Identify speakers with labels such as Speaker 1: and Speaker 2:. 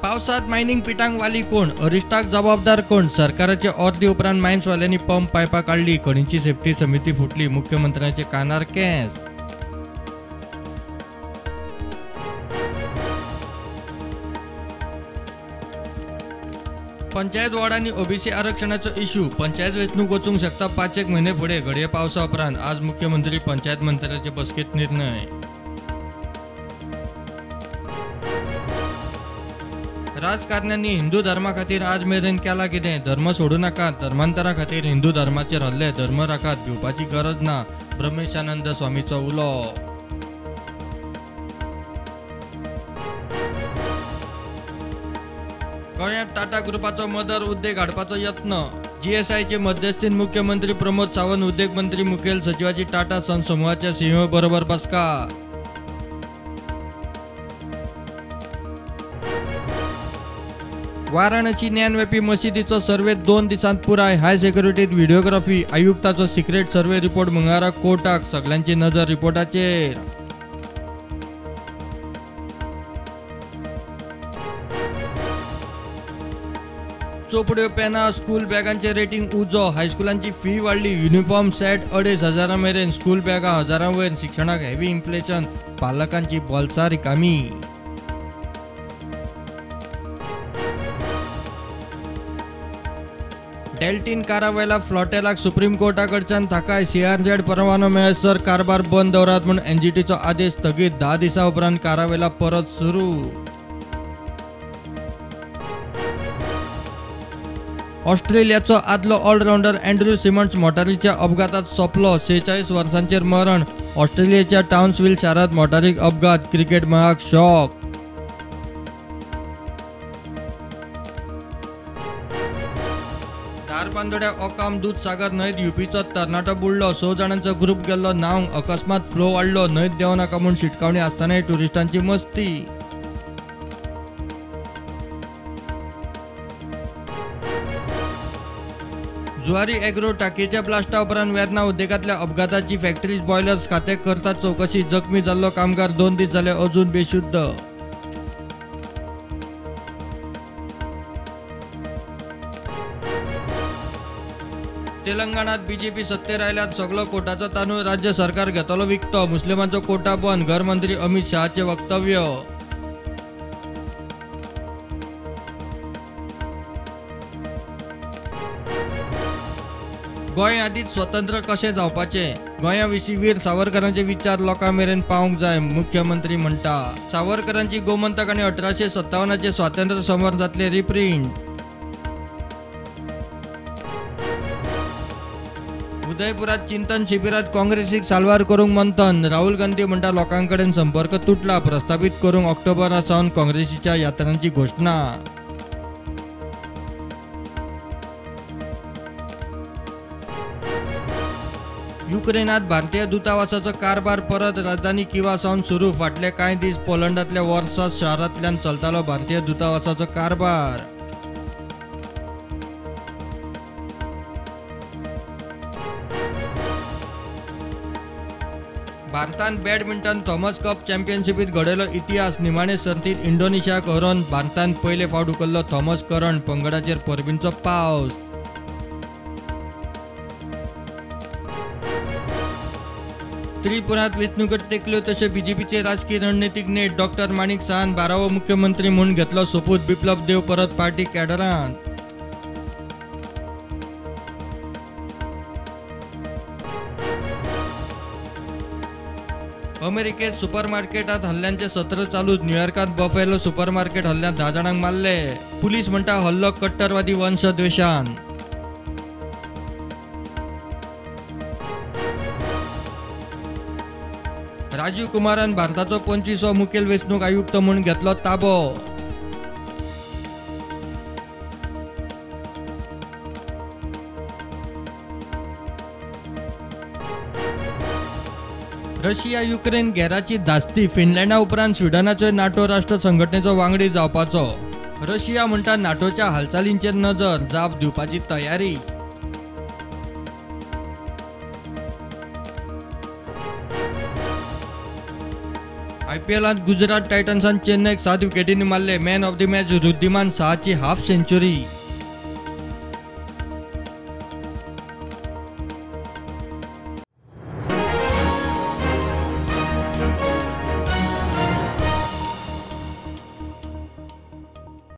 Speaker 1: पावसात मायनिंग पिटांक वाली कोण, अरिश्टाक जबाबदार कोण? सरकाराचे अर्दी उपरांत मायन्सवाल्यांनी पंप पायपां काडली, खणींची सेफ्टी समिती फुटली, मुख्यमंत्र्यांचे कानार केंस. पंचायत वॉर्ड आनी ओबीसी आरक्षणाचो इश्यू, पंचायत वेंचणूक वचूंक शकता 5-1 म्हयने फुडें, घडये पावसा उपरांत. आज मुख्यमंत्री पंचायत मंत्र्याचे बसकेंत निर्णय. राजकारण्यांनी हिंदू धर्मा खातीर आज मेरेन केला कितें? धर्म सोडू नाकात, धर्मांतरा खातीर हिंदू धर्माचेर हल्ले, धर्म राखात, भिवपाची गरज ना, ब्रह्मेशानंद स्वामीचो उलो. गोंयांत टाटा ग्रुपाचो मदर उद्देग हाडपाचो यत्न, जीएसआयचे मध्यस्थीन मुख्यमंत्री प्रमोद सावंत, उद्देग मंत्री मुखेल सचिवाची टाटा सन्स समूहाच्या सीईओ बरोबर बसका. वाराणसी ज्ञानव्यापी मशिदीचो सर्वे 2 दिसांत पुराय, हाय सेक्युरिटीत व्हिडिओग्राफी, आयुक्ताचो सिक्रेट सर्वे रिपोर्ट मंगळारा कोर्टाक, सगल्यांची नजर रिपोर्टाचेर. चोपड्यो, पेनां, स्कूल बॅगांचे रेटींग उजो, हायस्कुलांची फी वाडली, युनिफॉर्म सेट 2,500 मेरेन, स्कूल बॅगां 1000 वयर, शिक्षणाक हेवी इन्फ्लेशन, पालकांची बोल्सां रिकामी. डेल्टीन कारावेला फ्लॉटेलाक सुप्रीम कोर्टाकडच्यान थाकाय, सीआरझेड परवानो मेळसर कारभार बंद दवरात म्हूण एनजीटीचो आदेश स्थगीत, 10 दिसां उपरांत कारावेला परत सुरू. ऑस्ट्रेलियाचो आदलो ऑलरावंडर अँड्र्यू सिमंड्स मोटारीच्या अपघातात सोंपलो, 46 वर्सांचेर मरण. ऑस्ट्रेलियाच्या टाउन्सविल शारांत मोटारीक अपघात, क्रिकेट मळाक शॉक. धारबांदोड्या ओकाम दूधसागर न्हंयत युपीचो तरणाटो बुडलो, 6 जाणांचो ग्रुप गेल्लो न्हावंक, अकस्मात फ्लो वाडलो, न्हंयत देंवो नाका म्हूण शिटकावणी आसतनाय ट्युरिस्टांची मस्ती. जुवारी एग्रो टाकयेच्या ब्लास्टा उपरांत वेर्ना उद्देगांतल्या अपघाताची फॅक्टरीज बॉयलर्स खातें करतात चवकशी, जखमी जाल्लो कामगार 2 दीस जाले अजून बेशुद्ध. तेलंगणात बीजेपी सत्तेर आयल्यार सगलो कोटाचो तांदूळ राज्य सरकार घेतलो विकतो, मुस्लिमांचो कोटा बंद, घरमंत्री अमित शहाचें वक्तव्य. गोंय आदींच स्वतंत्र कशें जावपाचें, गोंया विशीं वीर सावरकरांचे विचार लोकां मेरेन पावंक जाय, मुख्यमंत्री म्हणटा. सावरकरांची गोमंतक आनी 1857 स्वातंत्र्य समर जातले रिप्रिंट. उदयपुरात चिंतन शिबिरात काँग्रेसीक साल्वार करूंक मंथन, राहुल गांधी म्हणटा लोकां कडेन संपर्क तुटला, प्रस्थापीत करूंक ऑक्टोबरा सावन काँग्रेसीच्या यात्रांची घोशणा. युक्रेनात भारतीय दूतावासाचो कारभार परत राजधानी किवा सावन सुरू, फाटले कांय दीस पोलंडांतल्या वॉर्सा शारांतल्यान चलतालो भारतीय दूतावासाचो कारभार. भारतान बॅडमिंटन थॉमस कप चॅम्पियनशिपीत घडयलो इतिहास, निमाणे सर्तींत इंडोनेशियाक हरोवन भारतान पयले फावट उखल्लो थॉमस करंड, पंगडाचेर परबींचो पावस. त्रिपुरांत वेंचणुकेत तेंकल्यो तशे बीजेपीचे राजकी रणनितीक नेट, डॉक्टर माणिक साहान 12वो मुख्यमंत्री म्हूण घेतलो सोपूत, बिप्लब देव परत पार्टी कॅडरांत. अमेरिकेत सुपरमार्केटात हल्ल्यांचे सत्र चालूच, न्यूयॉर्कात बफेलो सुपरमार्केट हल्ल्यांत 10 जाणांक मारले, पुलीस म्हणटा हल्लो कट्टरवादी वंशद्वेशान. राजीव कुमारान भारताचो 25वो मुखेल वेंचणूक आयुक्त म्हूण घेतलो ताबो. रशिया युक्रेन गेराची धास्ती, फिनलँडा उपरांत स्विडनाचो नाटो राष्ट्र संघटनेचो वांगडी जावपाचो. रशिया म्हणटा नाटोच्या हालचालींचेर नजर, जाप दिवपाची तयारी. आयपीएलांत गुजरात टायटन्सान चेन्नयक 7 विकेटींनी मारले. Man of the match Wriddhiman साहाची half century.